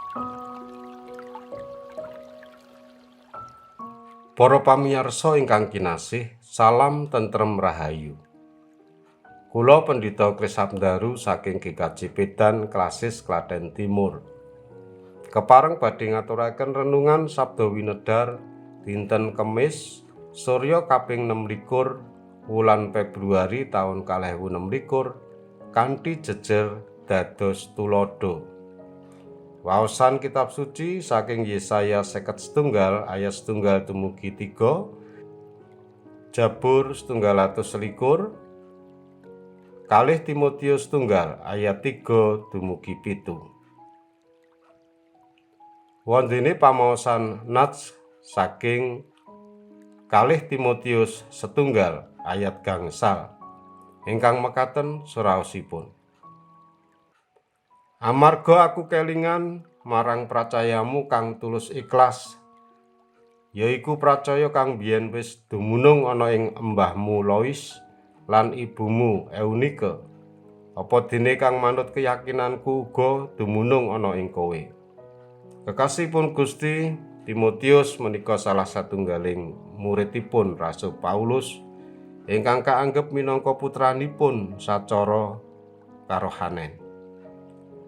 Para pamiyarsa ingkang kinasih, salam tentrem rahayu. Kula Pendhita Krisapndaru saking GKJ Pedan Klasis Klaten Timur. Kepareng badhe ngaturaken renungan Sabda Winedhar dinten Kemis, Surya kaping 26 wulan Februari taun 2026 kanthi jejer dados tuladha. Waosan kitab suci saking Yesaya 51 ayat 1 dumugi 3, Jabur 121, kalih Timotius 1 ayat 3 dumugi 7. Wondene pamaosan nats saking kalih Timotius 1 ayat gangsal ingkang mekaten suraosipun. Amarga aku kelingan marang pracayamu kang tulus ikhlas, yaiku pracaya kang biyen wis dumunung ana ing embahmu Lois lan ibumu Eunike. Apa dene kang manut keyakinanku uga dumunung ana ing kowe. Kekasihipun Gusti, Timotius menika salah satunggaling muridipun Rasul Paulus ingkang kaanggep minangka putranipun sacara karohanen.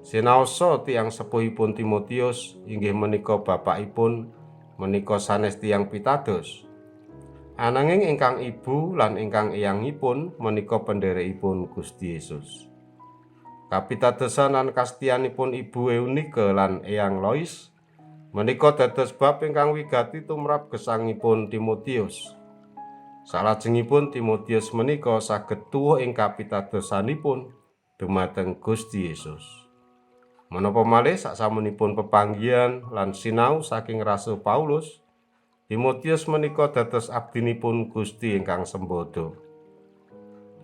Sinaosa tiyang sepuhipun Timotius inggih menika bapakipun menika sanes tiyang pitados. Ananging ingkang ibu lan ingkang eyangipun menika pendherekipun Gusti Yesus. Kapitadosan lan kastianipun ibu Eunike lan eyang Lois menika dados bab ingkang wigati tumrap gesangipun Timotius. Salajengipun Timotius menika saged tuwuh ing kapitadosanipun dumateng Gusti Yesus. Menapa malih saksamunipun pepanggihan lan sinau saking Rasul Paulus, Timotius menika dados abdinipun Gusti ingkang sembada.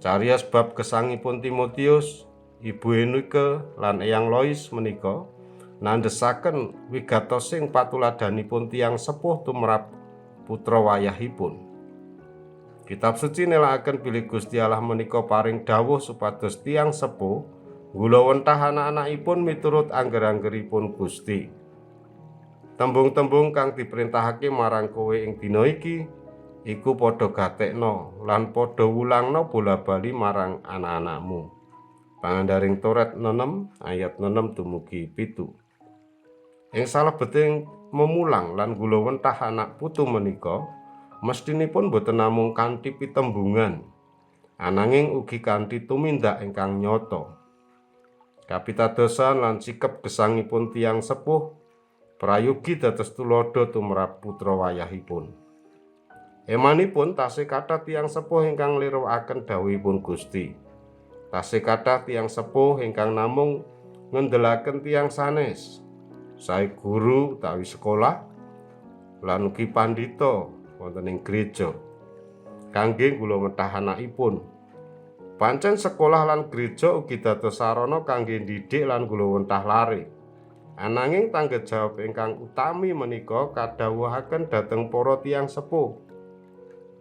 Cariyos bab gesangipun Timotius, ibu Eunike lan eyang Lois menika nandhesaken wigatosing patuladanipun tiyang sepuh tumrap putra wayahipun. Kitab suci nelakaken bilih Gusti Allah menika paring dawuh supados tiyang sepuh nggulawentah anak-anakipun miturut angger-anggeripun Gusti. Tembung-tembung kang diperintahake marang kowe ing dina iki iku padha gatekno lan padha wulangno bola-bali marang anak-anakmu. Pangandaring Toret 6 ayat 6 dumugi 7. Ing salebeting memulang lan nggulawentah anak putu menika mestinipun boten namung kanthi pitembungan, ananging ugi kanthi tumindak ingkang nyata. Kapitadosan lan sikep gesangipun tiyang sepuh prayogi dados tuladha tumrap putra wayahipun. Emanipun tasih kathah tiyang sepuh ingkang nglirwakaken dawuhipun Gusti. Tasih kathah tiyang sepuh ingkang namung ngendelaken tiyang sanes, sae guru utawi sekolah lan ugi pandhita wonten ing gereja kangge nggulawentah anakipun. Pancen sekolah lan gereja ugi dados sarana kangge ndidik lan nggulawentah lare. Ananging tanggung jawab ingkang utami menika kadhawuhaken dhateng para tiyang sepuh.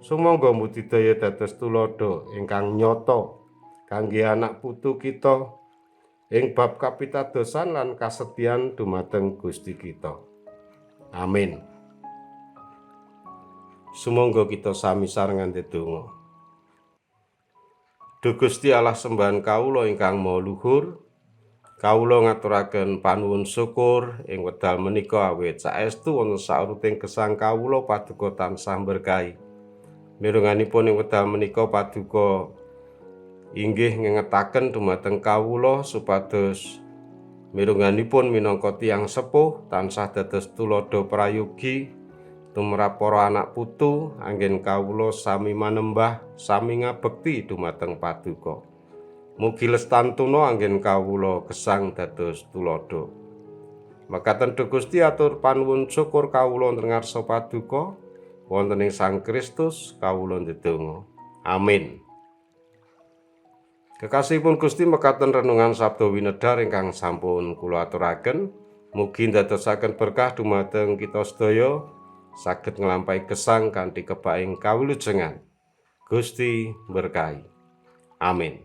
Sumangga mbudidaya dados tuladha ingkang nyata kangge anak putu kita ing bab kapitadosan lan kasetyan dumateng Gusti kita. Amin. Sumangga kita sami sarengan ndedonga. Duh Gusti Allah sembahan kawula ingkang Maha Luhur, kawula ngaturaken panuwun syukur ing wekdal menika awit saestu wonten sauruting gesang kawula paduka tansah berkahi. Mirungganipun ing wekdal menika paduka inggih ngengetaken dumateng kawula supados mirungganipun minangka tiyang sepuh tansah dados tuladha prayogi tumrap para anak putu anggen kawula sami manembah sami ngabekti dumateng paduka. Mugi lestantuna anggen kawula gesang dados tuladha. Mekaten duh Gusti atur panuwun syukur kawula wonten ngarsa paduka wonten ing Sang Kristus kawula ndedonga. Amin. Kekasihipun Gusti, mekaten renungan Sabda Winedhar ingkang sampun kula aturaken. Mugi ndadosaken berkah dumateng kita sedaya saged nglampahi gesang kanthi kebaing kawilujengan. Gusti berkahi. Amin.